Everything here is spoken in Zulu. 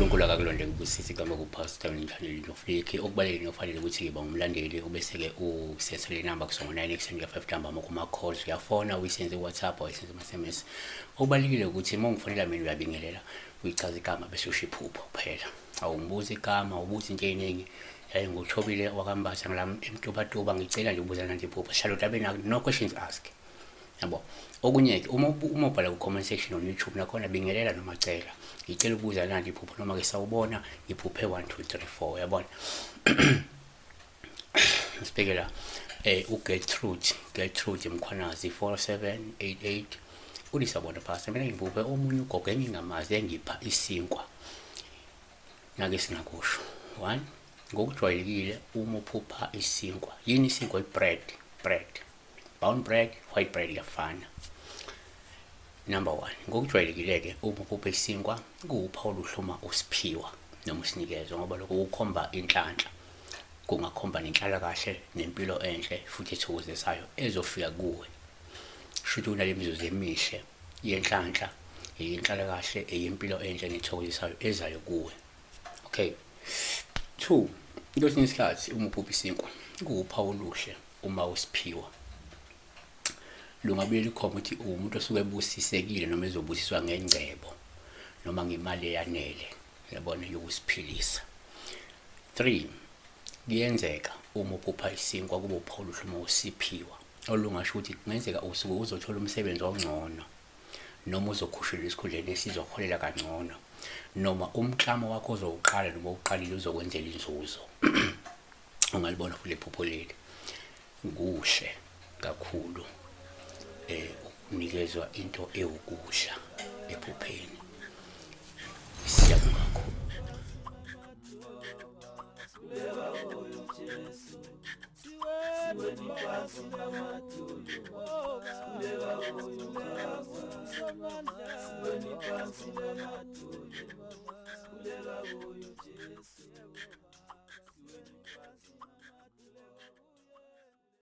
UNkulunkulu akakulonde kubusise igama kuPastor Nhlanhla Nofliki. Okubalulekile nokufanele ukuthi ngiba ngumlandeli ubese-ke usense le namba kusuka ngo-9 ekuseni kuya 5 ntambama kuma-calls, uyafona uyisenze ku-WhatsApp, uyisenze ama-SMS. Okubalulekile ukuthi uma ungifonela mina uyabingelela, uyichaza igama bese usho iphupho kuphela. Awungibuzi igama, ubuza into ey'ningi. Yaye nguThobile wakaMbatha ngila eMtubatuba, ngicela nje ukubuza nanti iphupho. Sihlala odabeni, no questions asked. Yabo. Okunye-ke uma ubhala ku-comment section on YouTube nakhona bingelela noma cela. Ngicela ukubuza nanti iphupho noma ke sawubona ngiphuphe 1 2 3 4, yabona. Sibheke la uGertrude, Gertrude Mkhwanazi 4788 uthi sawubona pastor, mina ngiphuphe omunye ugogo engingamazi engipha isinkwa. Nake singakusho. 1, ngokujwayelekile uma uphupha isinkwa, yini isinkwa? I-bread, bread. Brown bread, white bread kuyafana. Number 1, ngokujwayelekile-ke uma uphupha isinkwa kuwuphawu oluhle uma usiphiwa noma usinikezwa, ngoba lokho kukhomba inhlanhla, kungakhomba nenhlalakahle nempilo enhle futhi ethokozisayo ezofika kuwe. Shuthi kunale mizuzu emihle yenhlanhla, eyinhlalakahle, eyempilo enhle nethokozisayo ezayo kuwe. Okay. 2, kwesinye isikhathi uma uphupha isinkwa kuwuphawu oluhle uma usiphiwa. Lungabuye likhomba ukuthi uwumuntu osuke ebusisekile noma ezobusiswa ngengcebo noma ngemali eyanele, yabona, yokusiphilisa. 3, kuyenzeka uma uphupha isinkwa kube uphawu oluhle uma usiphiwa, olungasho ukuthi kungenzeka usuke uzothola umsebenzi ongcono noma uzokhushulelwa esikhundleni esizoholela kangcono, noma umklamo wakho ozowuqala noma uqalile uzokwenzela inzuzo. Ungalibona futhi iphupho leli. Kuhle kakhulu ukunikezwa into ewukudla ephupheni. Siyabonga kakhulu.